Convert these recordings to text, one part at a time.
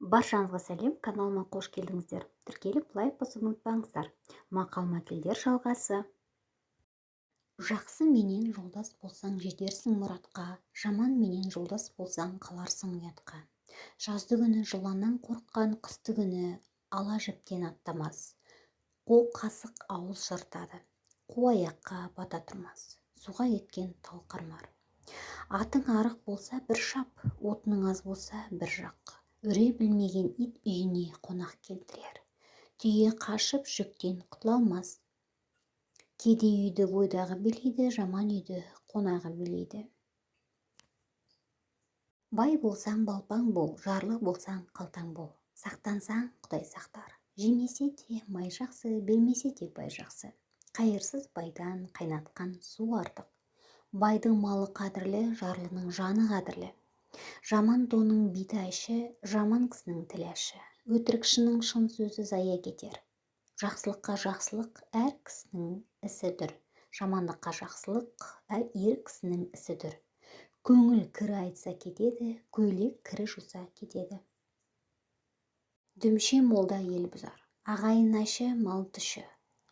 Баршаңызға сәлем! Каналыма қош келдіңіздер! Тіркеліп, лайк басуды ұмытпаңыздар. Мақал-мәтелдер жалғасы. Жақсы менен жолдас болсаң, жетерсің мұратқа, жаман менен жолдас болсаң, қаларсың ұятқа. Жазды күні жыланнан қорыққан қысты күні ала жіптен аттамас. Қу қасық ауыз жыртады, қу аяққа бата тұрмас. Суға кеткен тал қармар. Атың арық болса, бір шап, отының аз болса, бір жақ. Үре білмеген ит үйіне қонақ келтірер. Түйе қашып жүктен құтыла алмас. Кедей үйді бойдағы билейді, жаман үйді қонағы билейді. Бай болсаң, балпаң бол, жарлы болсаң, қалтаң бол. Сақтансаң, Құдай сақтар. Жемесе де май жақсы, бермесе де бай жақсы. Қайырсыз байдан қайнатқан су артық. Байдың малы қадірлі, жарлының жаны қадірлі. Жаман тонның биті әші, жаман кісінің тілі әші. Өтірікшінің шын сөзі зая кетер. Жақсылыққа жақсылық әр кісінің ісі дүр, жамандыққа жақсылық ер кісінің ісі дүр. Көңіл кірі айтса кетеді, көйлек кірі жуса кетеді. Дүмше молда ел бұзар. Ағайын әші, мал тұщы.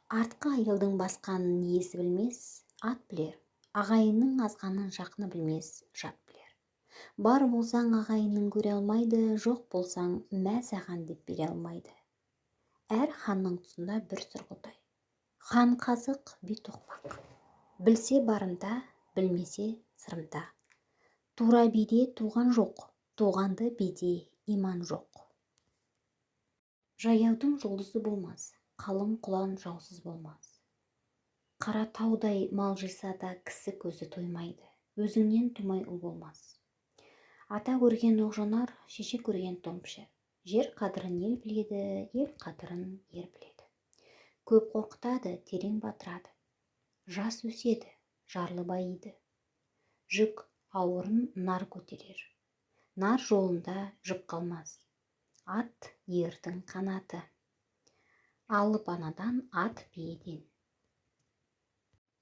Артқы айылдың басқанын иесі білмес, ат білер. Ағайынның азғанын жақыны білмес, жат білер. Бар болсаң, ағайының көре алмайды, жоқ болсаң, мә саған деп бере алмайды. Әр ханның тұсында бір сұрғытай. Хан қазық, би тоқпақ. Білсе барымта, білмесе сырымта. Тура биде туған жоқ, туғанды биде иман жоқ. Жаяудың жұлдызы болмас, қалың құлан жаусыз болмас. Қара таудай мал жиса да, кісі көзі тоймайды. Өзіңнен тумай ұл болмас. Ата көрген оқ жонар, шеше көрген тон пішер. Жер қадірін ел біледі, ел қадірін ер біледі. Көп қорқытады, терең батырады. Жас өседі, жарлы байиды. Жүк ауырын нар көтерер. Нар жолында жұп қалмас. Ат ердің қанаты. Алып анадан, ат биеден.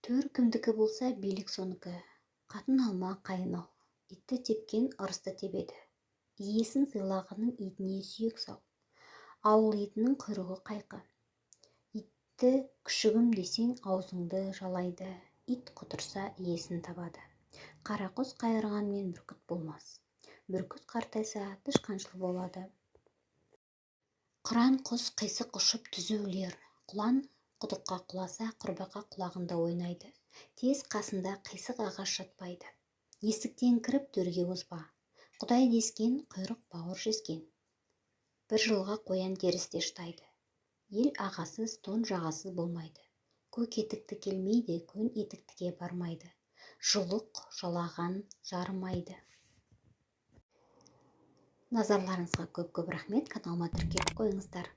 Төр кімдікі болса, билік соныкі. Қатын алма, қайын ал. Итті тепкен ырысты тебеді. Иесін сыйлағанның итіне сүйек сал. Ауыл итінің құйрығы қайқы. Итті күшігім десең, аузыңды жалайды. Ит құтырса, иесін табады. Қара құс қайырғанмен бүркіт болмас. Бүркіт қартайса, тышқаншыл болады. Қыран құс қисық ұшып, түзу ілер. Құлан құдыққа құласа, құрбақа құлағында ойнайды. Тез қасында қисық ағаш жатпайды. Есіктен кіріп, төрге озба. Құдай дескен, құйрық бауыр жескен. Бір жылға қоян терісте шыдайды. Ел ағасыз, тон жағасыз болмайды. Көк етікті келмейді, көн етіктіге бармайды. Жұлық жалаған жарымайды. Назарларыңызға көп көп рахмет! Каналыма тіркеліп қойыңыздар.